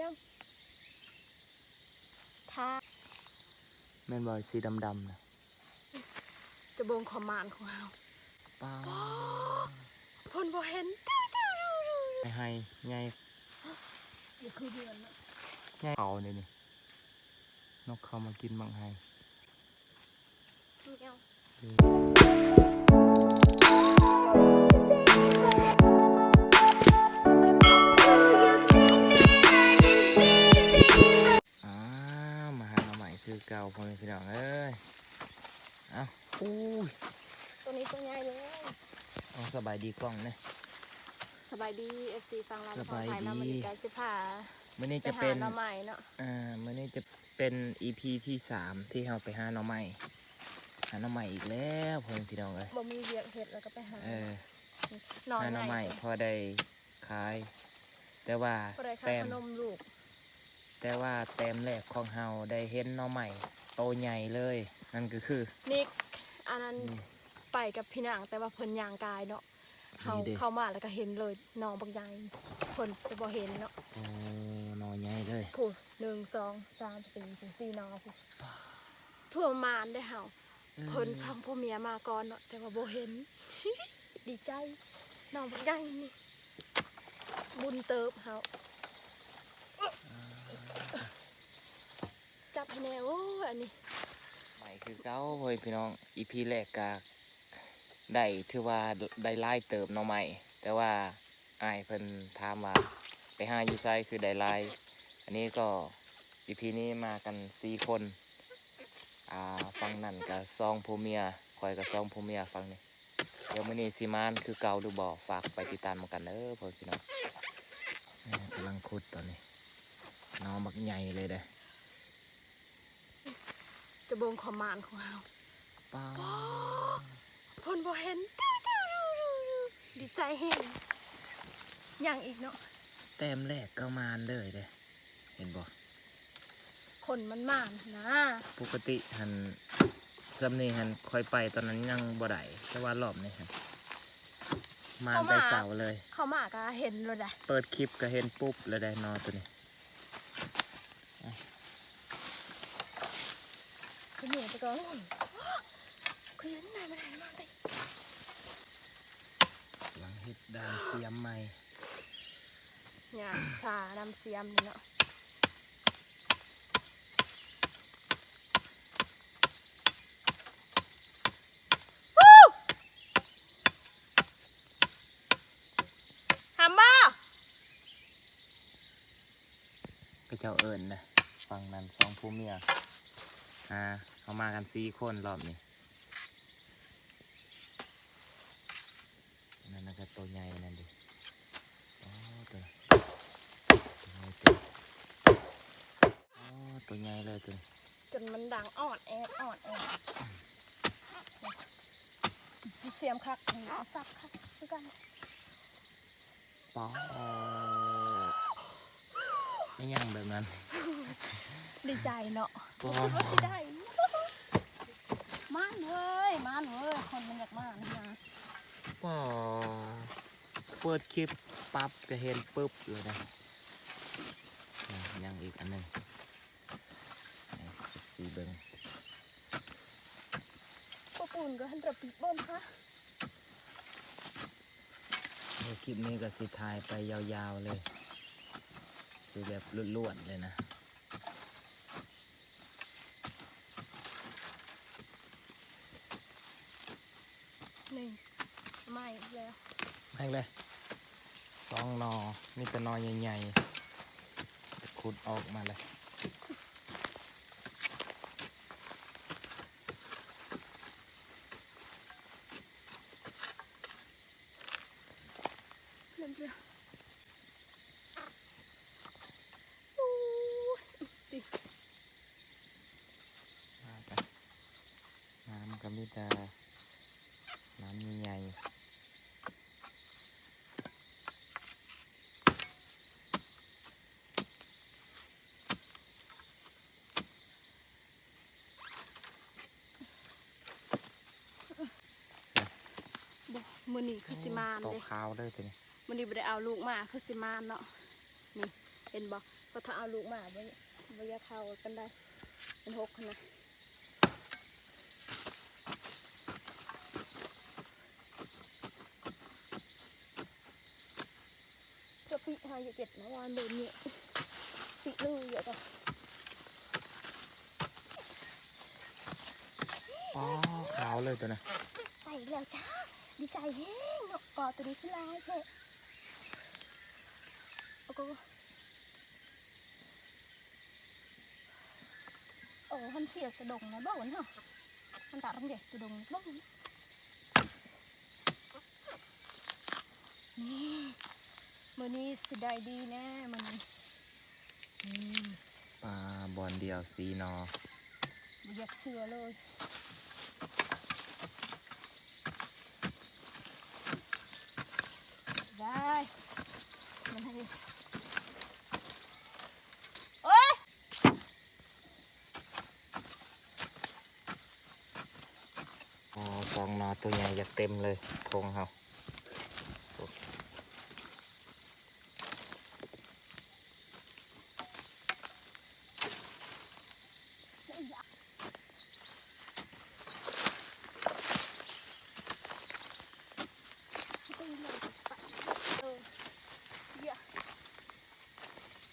ຍັງ ຖ້າ ແມ່ນບໍ່ ສີດຳໆນະ? ຈະເບິ່ງຄວາມໝານຂອງເຮົາ. ປ້າ ເພິ່ນບໍ່ເຫັນ. ໃຫ້ໃຫຍ່ ນີ້ຄືເຮືອນເນາະ ໃຫຍ່ເຂົານີ້ ນີ້ ນົກເຂົ້າມາກິນໝາກໄຮ. ອ້າວ ມາຫາໜໍ່ໄມ້ຄືເກົ່າ ພໍ່ແມ່ພີ່ນ້ອງເອີຍ. ເອົ້າ ໂອ້ຍ ຕົວນີ້ຕົວໃຫຍ່ເລີຍ. ເອົາ ສະບາຍດີກ້ອງແດ່. ສະບາຍດີ ເອັຟຊີຝັ່ງລາວ ສະບາຍດີ ຝັ່ງໄທເນາະ. ມື້ນີ້ກະຊິພາ ມື້ນີ້ຈະເປັນ ໄປຫາໜໍ່ໄມ້ເນາະ. ອ່າ ມື້ນີ້ຈະເປັນອີພີທີສາມ ທີ່ເຮົາໄປຫາໜໍ່ໄມ້ ຫາໜໍ່ໄມ້ອີກແລ້ວ ພໍ່ແມ່ພີ່ນ້ອງເອີຍ. ບໍ່ມີວຽກເຮັດແລ້ວກໍໄປຫາ ເອີ ໜໍ່ໄມ້ ຫາໜໍ່ໄມ້ພໍໄດ້ຂາຍ ແຕ່ວ່າ ພໍໄດ້ຄ່າ ແຕ້ມ ຂະໜົມລູກ ແຕ່ວ່າແຕ້ມແລກຂອງເຮົາໄດ້ເຫັນໜໍ່ໄມ້ໂຕໃຫຍ່ເລີຍ ນັ້ນກໍຄື ນີ້ ອັນນັ້ນ ນີ້ ໄປກັບພີ່ນາງ ແຕ່ວ່າເພິ່ນຍ່າງກາຍເນາະ. ເຮົາ ນີ້ເດ້ ເຂົ້າມາແລ້ວກໍເຫັນເລີຍ ໜໍ່ບັກໃຫຍ່ ເພິ່ນຈະບໍ່ເຫັນເນາະ. ໂອ້ ໜໍ່ໃຫຍ່ເລີຍ ພຸ້ນ ໜຶ່ງ ສອງ ສາມ ສີ່ ສີ່ໜໍ່ພຸ້ນ. ຖືວ່າໝານເດ້ເຮົາ. ເອີ ເພິ່ນສອງຜົວເມຍມາກ່ອນເນາະ ແຕ່ວ່າບໍ່ເຫັນ ດີໃຈ. ໜໍ່ບັກໃຫຍ່ນີ້ ບຸນເຕີບເຮົາ. ອ່າ ຈັບໃຫ້ແດ່. ໂອ້ຍ ອັນນີ້ ໃໝ່ຄືເກົ່າເວີຍພີ່ນ້ອງ. ອີພີແລກກະໄດ້ ຖືວ່າໄດ້ຫຼາຍເຕີບໜໍ່ໄມ້ ແຕ່ວ່າອ້າຍເພິ່ນຖາມວ່າໄປຫາຢູ່ໃສຄືໄດ້ຫຼາຍ. ອັນນີ້ກໍ ອີພີນີ້ມາກັນສີ່ຄົນ ອ່າ ຝັ່ງນັ້ນກະສອງຜົວເມຍ ຂ້ອຍກະສອງຜົວເມຍຝັ່ງນີ້. ດຽວມື້ນີ້ຊິໝານຄືເກົ່າຫຼືບໍ່ ຝາກໄປຕິດຕາມນຳກັນເດີ ພໍ່ແມ່ພີ່ນ້ອງ. ນີ້ກຳລັງຂຸດຕອນນີ້ ໜໍ່ບັກໃຫຍ່ເລີຍເດ້. ຈະເບິ່ງຄວາມໝານຂອງເຮົາ. ປ້າ ເພິ່ນບໍ່ເຫັນ. ດີໃຈແຮງ. ຍັງອີກເນາະ ແຕ້ມແລກກໍໝານເລີຍເດ້ ເຫັນບໍ່? ຄົນມັນໝານຫັ້ນນາ. ປົກກະຕິຫັ້ນ ສ່ຳນີ້ຫັ້ນ ຂ້ອຍໄປຕອນນັ້ນຍັງບໍ່ໄດ້ ແຕ່ວ່າລອບນີ້ຫັ້ນ ມາແຕ່ເຊົ້າເລີຍ. ເຂົ້າມາກໍເຫັນໂລດໄດ໋ ເປີດຄລິບກໍເຫັນປຸບເລີຍໄດ໋ ໜໍ່ໂຕນີ້. ຂຶ້ນເໜືອໄປກ່ອນ ຂຶ້ນເໜືອມາໄດ້ ມາໄດ້. ກຳລັງເຮັດດ້ານສຽມໃໝ່ ຍ່າງຊານ້ຳສຽມນີ້ເນາະ. ຫຳບໍ່? ເຂົາເຈົ້າເອີ້ນນະ ຝັ່ງນັ້ນສອງຜົວເມຍ. ອ່າ ເຮົາມາກັນສີ່ຄົນລອບນີ້. ອັນນັ້ນນະກໍໂຕໃຫຍ່ນັ້ນເດ້. ອໍ ໂຕ ໂຕໃຫຍ່ເຕີບ. ອໍ ໂຕໃຫຍ່ເລີຍໂຕນີ້ ຈົນມັນດັງອອດແອດ ອອດແອດ. ສຽມຄັກ ນີ້ກໍສັບຄັກຄືກັນ. ປອດ ອີຫຍັງແບບນັ້ນ? ດີໃຈເນາະ ປອດ ບໍ່ຄິດວ່າຊິໄດ້. ໝານເວີຍ ໝານເວີຍ ຄົນມັນຢາກໝານນະ. ປອດ ເປີດຄລິບປັບກໍເຫັນປຶບເລີຍນະ. ຍັງອີກອັນໜຶ່ງ ໃຫ້ເອັຟຊີເບິ່ງ. ບໍ່ປູນກໍຫັ້ນລະປິດບ່ອນຄະ. ເອີ ຄລິບນີ້ກໍຊິຖ່າຍໄປຍາວໆເລີຍ ຄືແບບລວດໆເລີຍນະ. ນີ້ ໄມ້ອີກແລ້ວ ແຮງເລີຍ ສອງໜໍ່ ມີແຕ່ໜໍ່ໃຫຍ່ໆ ຂຸດອອກມາເລີຍ. ເລີ່ມເລີຍ. ໂອ້ຍ ຕິ ມາໄປ ນ້ຳກໍມີແຕ່ນ້ຳໃຫຍ່ໆ. ບໍ່ ມື້ນີ້ຄືຊິມານເດ້ ໂຕຂາວເດີໂຕນີ້. ມື້ນີ້ບໍ່ໄດ້ເອົາລູກມາ ຄືຊິມານເນາະ. ນີ້ ເຫັນບໍ່? ກໍຖ້າເອົາລູກມາ ບໍ່ ບໍ່ຢາກເຂົ້າປານໃດ ມັນຫົກຫັ້ນນະ. ກະປິເຮົາຢ່າເກັບນະ ວ່າໂດນນີ້ ປິເລີຍ ເຍາະກະ ອໍ ຂາວເລີຍໂຕນັ້ນ ໄປແລ້ວຈ້າ ດີໃຈແຮງເນາະ ກໍໂຕນີ້ຄືຫຼາຍແທ້ ໂອ້ໂກ ໂອ້ ມັນເສຍຕະດົງນະ ເບິ່ງເນາະ ມັນຕາດຳເດ ຕະດົງເບິ່ງ. ນີ້ ມື້ນີ້ຊິໄດ້ດີແນ່ມື້ນີ້ ອືມ ປາບ່ອນດຽວສີ່ໜໍ່ ບໍ່ຢາກເຊື່ອເລີຍ ໄດ້ ມັນໃຫ້ ໂອ້ຍ. ອໍ ສອງໜໍ່ໂຕໃຫຍ່ຢາກເຕັມເລີຍ ໂຄງເຮົາ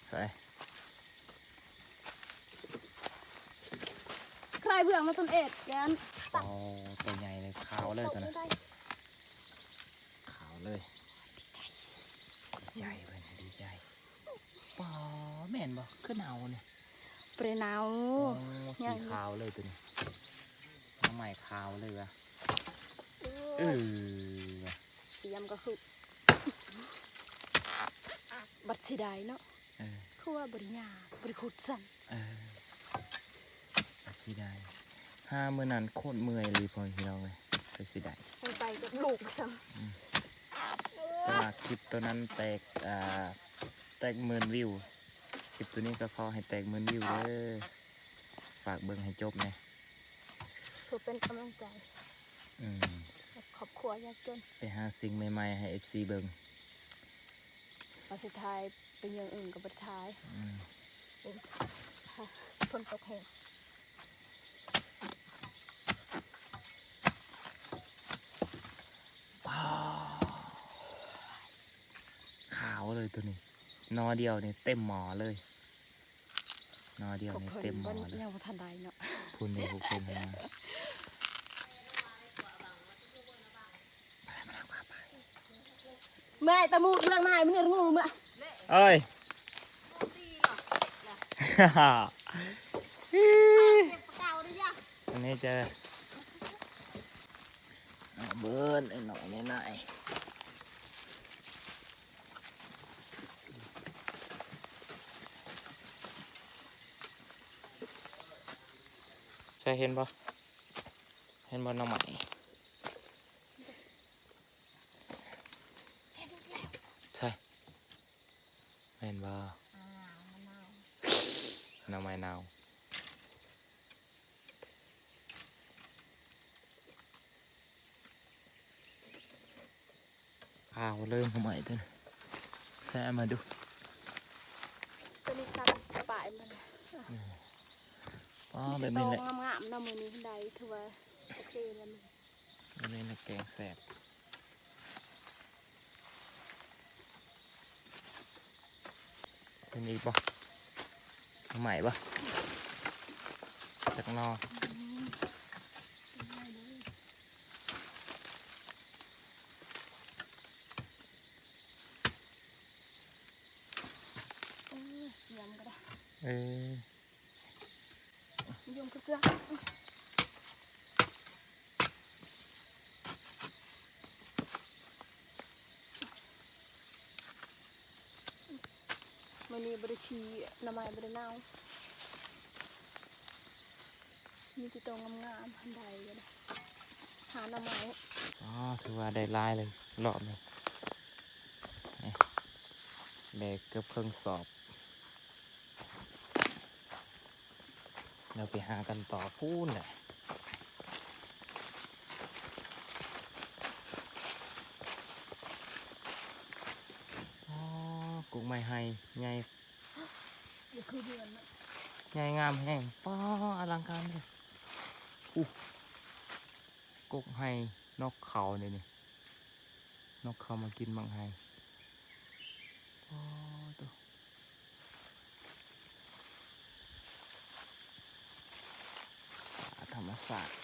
ໃສ່ ໃຄເບື້ອງມາຕົນເອດແກນ ອໍ ໂຕໃຫຍ່ເລີຍ ຂາວເລີຍໂຕນັ້ນ ຂາວເລີຍ ດີໃຈເພິ່ນ ດີໃຈ ປາ ແມ່ນບໍ່ ຄືເນົ່ານີ້ ບໍ່ໄດ້ເນົ່າ ໂອ້ ສີຂາວເລີຍໂຕນີ້ ໜໍ່ໄມ້ຂາວເລີຍວ່າ ເອີ ສຽມກໍຄື ບັດເສຍດາຍເນາະ ເອີ ຄືວ່າບໍ່ໄດ້ຫຍ້າ ບໍ່ໄດ້ຂຸດຊ້ຳ ເອີ ເສຍດາຍ ຫາມື້ນັ້ນໂຄດເມື່ອຍອີ່ຫຼີ ພໍ່ແມ່ພີ່ນ້ອງເອີຍ ກໍເສຍດາຍ ໄປກັບລູກຊ້ຳ ອືມ ແຕ່ວ່າຄລິບໂຕນັ້ນແຕກ ອ່າ ແຕກໝື່ນວິວ ຄລິບໂຕນີ້ກໍຂໍໃຫ້ແຕກໝື່ນວິວເດີ ຝາກເບິ່ງໃຫ້ຈົບແດ່ ເພື່ອເປັນກຳລັງໃຈ ອືມ ໃຫ້ຄອບຄົວຍາກຈົນ ໄປຫາສິ່ງໃໝ່ໆໃຫ້ເອັຟຊີເບິ່ງ ວ່າຊິຖ່າຍເປັນຢ່າງອື່ນກໍບໍ່ໄດ້ຖ່າຍ ອືມ ຝົນຕົກແຮງ ວ້າວ ຂາວເລີຍໂຕນີ້ ໜໍ່ດຽວນີ້ເຕັມໝໍ້ເລີຍ ໜໍ່ດຽວນີ້ເຕັມໝໍ້ເລີຍ ຍັງບໍ່ທັນໄດ້ເນາະ ພຸ້ນເດ້ ພວກເພິ່ນຫັ້ນນະ ເມື່ອຍຕະມູດເລື່ອງນາຍມັນນີ້ ງູເມື່ອຍ ເອີຍ ອັນນີ້ຈະ ເບິ່ງໄອ້ໜ້ອຍນີ້ນາຍ ໃສ່ເຫັນບໍ່? ເຫັນບໍ່ໜໍ່ໄມ້? ໃສ່ ແມ່ນບໍ່? ໜໍ່ໄມ້ເນົ່າ. ຂາວເລີຍໜໍ່ໄມ້ຕົວນີ້ ແຊະມາດູ ຕົວນີ້ສັກປາຍມັນ ອໍ ແບບນີ້ແຫຼະ ງາມໆເນາະ ມື້ນີ້ໄດ້ ຖືວ່າໂອເຄແລ້ວ ແບບນີ້ແຫຼະແກງແຊບ. ເຫັນອີກບໍ່? ໜໍ່ໄມ້ບໍ່? ຈັກໜໍ່? ເອີ ສຽມກໍໄດ້ ເອີ. ມາຍົມເກືອ ມື້ນີ້ບໍ່ໄດ້ຂີ້ ໜໍ່ໄມ້ບໍ່ໄດ້ເນົ່າ ມີແຕ່ໂຕງາມໆ ອັນໃດກໍໄດ້ ຫາໜໍ່ໄມ້. ອໍ ຖືວ່າໄດ້ຫຼາຍເລີຍລອບນີ້ ນີ້ ໄດ້ເກືອບເຄິ່ງສອບ. ດຽວໄປຫາກັນຕໍ່ພຸ້ນແຫຼະ ອໍ ກົກໄມ້ໄຮໃຫຍ່. ຄືເດືອນນະ ໃຫຍ່ງາມແຮງ. ປ້າ ອະລັງການເລີຍ. ອູ້ ກົກໄຮ່ ນົກເຂົ້າເດນີ້ ນົກເຂົ້າມາກິນໝາກໄຮ່. ໂອ້ໂຕ ປ່າທຳມະຊາດ.